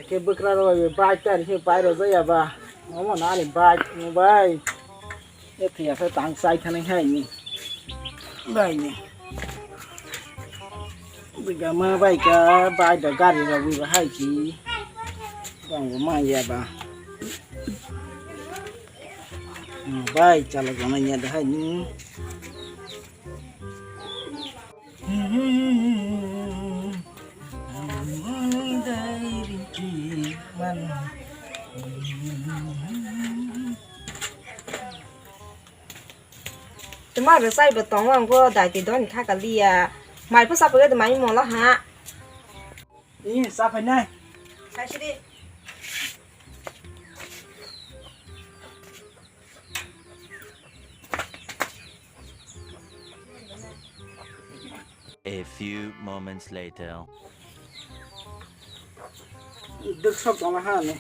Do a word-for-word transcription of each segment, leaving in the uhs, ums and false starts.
Ke bwkra rw bai bai tar hi bai rw jaya ba. Omo na ani bai, mo bai. E thya sa tang sai thani hai ni. Bai ni. Bwkha ma bai ka bai da gari rw bai ba hai ki. Bang ma ya ba. Bai chala gana ya da hai ni. Tuma rwchai bo tongo, ang bo dai twi doni kha kaliya. Mai pho sapagwi de mai mola ha. Ih, sa phainai. Saisidi. A few moments later. Duk sok tong ha ni.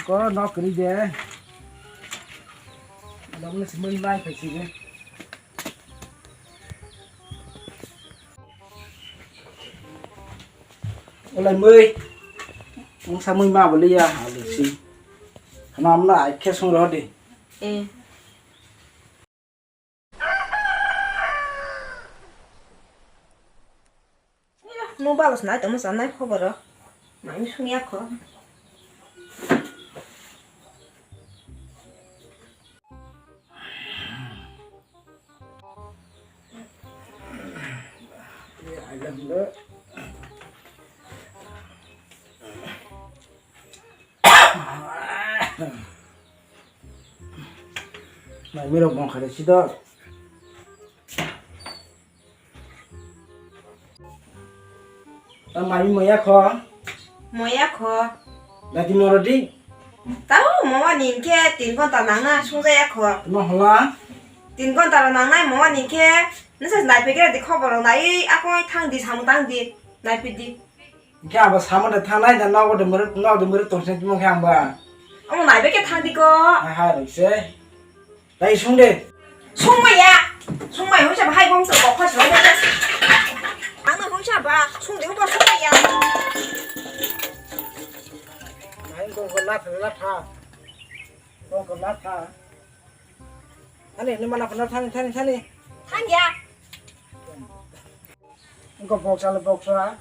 Ko nok kiri de. Nok ni simon lai phaisi de. Olai mui. Mung sa mui ma boliya alu si. Khana amna ai khe sung ro de. Eh. Mo balos nai tongmo chanai khoboro. Mai sung ya kho. Mai mirok bong kha de sidok. Tang mai moya kho. Moya kho. Dati moro di. Tao mama ni khe tin ghonta nangna sungja ya kho. Tamo hola. Tin ghonta rok nangnai mama ni khe. Nisa nai pegera di khobor rok nai akoi thang di samung tang di. Nai pe di. Hingke abo samo de thangnai da nogo de muruk, nogo de muruk tongse timo khe ang ba. Omo naibe khe thang di ko. Hai hai rok se. Tai sung de. Sung maya. Sung maya hung sa ba hai bong sa kok khas rok. Ang na hung sa ba sung de ba sung maya. Nai kong ko latha latha. Kong ko latha. Thani, ni mana phano thani, thani, thani. Thangya. Engko boksa le boksa.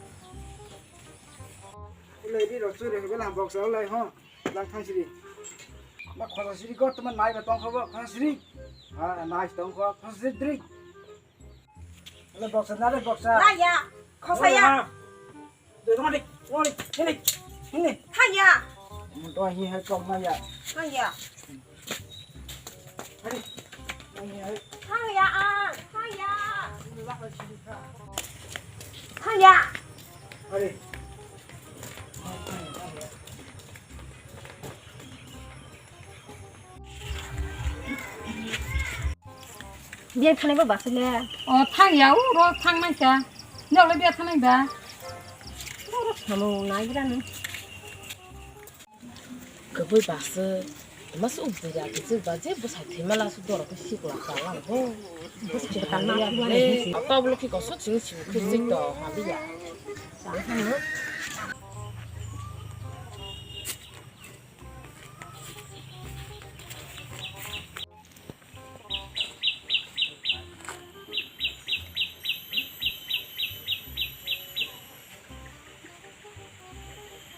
Ulai di ro churi bela boksa ulai ho. Lang thang siri. Ma khosa siri ko teman nai ba tong kho bo khosa siri. Ha, nai tong kho khosa siri dri. Le boksa na le boksa. Naya. Khosa ya. Doi tong di, tong di, sini, sini. Thangya. Mun to hi hai kong na ya. Thangya. Hari. Thangya. Thangya ang. Thangya. Thangya. Hari. Biya thanai ba bus le. O thang ya, uro thang nai kha. Nokle biya thanai ba. Uro samung nai gira ni. Kwbui bus. Mas u bura kichik ba je bwsai thwima la su dorok khe sikla ka lang ho. Bwsai thwima la su dorok khe sikla ka lang ho. Tablo ki koso chini chini khe sik to ha biya.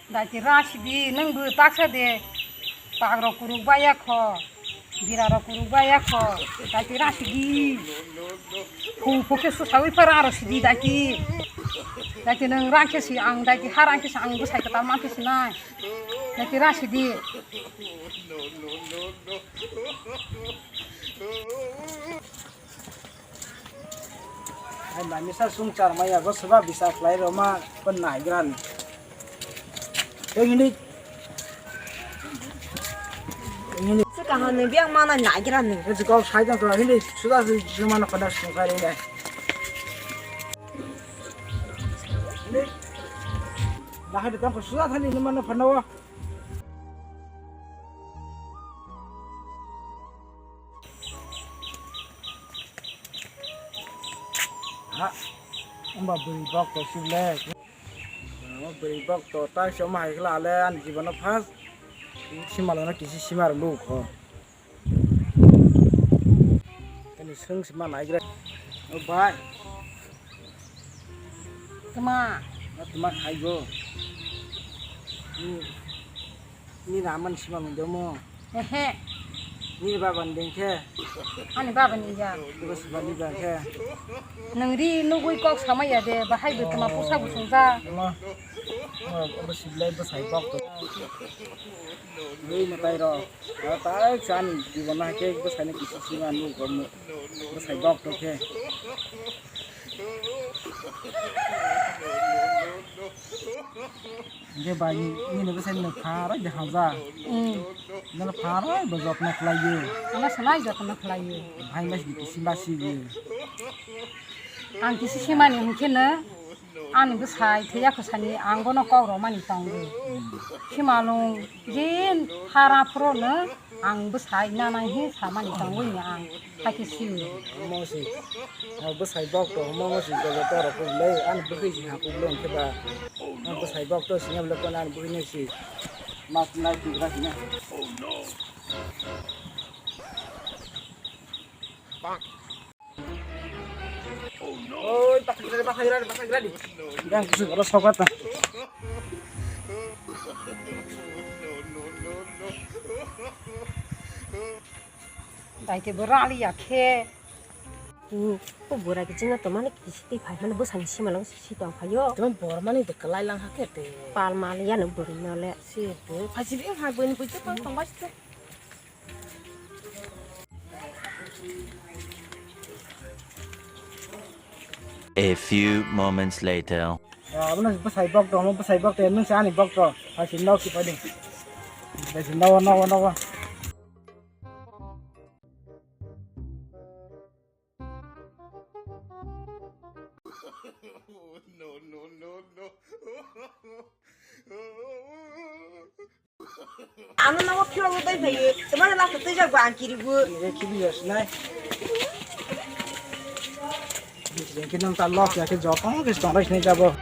Daiti rasidi, nwng bo taksa de. Tagrok kuruk baya kho, birarok kuruk baya kho, daiti rasidi. Hu pokhe susawi phara aro sidi daiti. Daiti nwng rang khe si ang, daiti ha rang khe si ang bwsai kwtal man khe sinai. Daiti rasidi. Ai mami sa sung char maya bo soba bisa khlai roma pon nai gran. Ei hindi. Hindi. Se kaham ni biang mana nai gran ni. Ei kau sai jang kau hindi sudah si jumana pada sung khlai ini. Hindi. Nah, ada tang sudah tadi ini mana pernah wah. Ha, wngba bwrwi bok to sibole. Wngba bwrwi bok to tak se omo hai khe ale ani jibono first simalwno kisi sima rw nuk kho. Ani swng sima naigra. O bai. Tma. O tma khaigo. Ni, ni raman sima mung domo. Ehe. Ni baba ni dengkhe. Ani baba ni ya. Ibo siba ni dengkhe. Nwng ri nugwi kok sama ya de, bahai bo tma pusa bo sungja. Ema. Ema, ebo sibilai bwsai bok to. Ri mwtai ro. Aro tai chan jibo na khe bwsai ni kisi sima nuk bwsai bok to khe. Hingke bai nini bwsai no pharoi de hamjak. Hmm. Nini pharoi bo jotno khlaiyo. Ano salai jotno khlaiyo. Hai mas di kisi basi di. Ang kisi simani hingke no ani bwsai thwiya khosani ang bono kok romani tongo. Simalung je hara phuro no ang bwsai nanai he samani tongwi ni ang. Hakhe simi. Omo si. Omo bwsai bok to, omo si joto toro kubulai, ani bwkhi si ha kubulai hwnkhe ba. Omo bwsai bok to, sini bwlai kono ani bwkhi nai si. Mas nai tigra sini. Oi, pakai gradi, pakai gradi, pakai gradi. Yang kusuk aro sokat ta. Dai te bo rali ya khe. Hmm, o bura ke jinga to mane kisi ti phai mane bwsani sima lang si tong phaio. Tamo bor mani de kalai lang ha khe te. Pal mal ya no bwrwi no le. Si bo phai si bi ha bwni bwite tong tong bai si. A few moments later. Abono bwsai bok to, omo bwsai bok to, nwng se ani bok to. Hai si nok si padi. Hai si nawa, nawa, nawa. No, no, no, no. Ano namo phirok no dai phaiye, tama la khe twijak ba ang kiribu. Ini kiri ya sinai. Ini kiri nang ta lok ya khe jotong khe tong rai sinai jabo.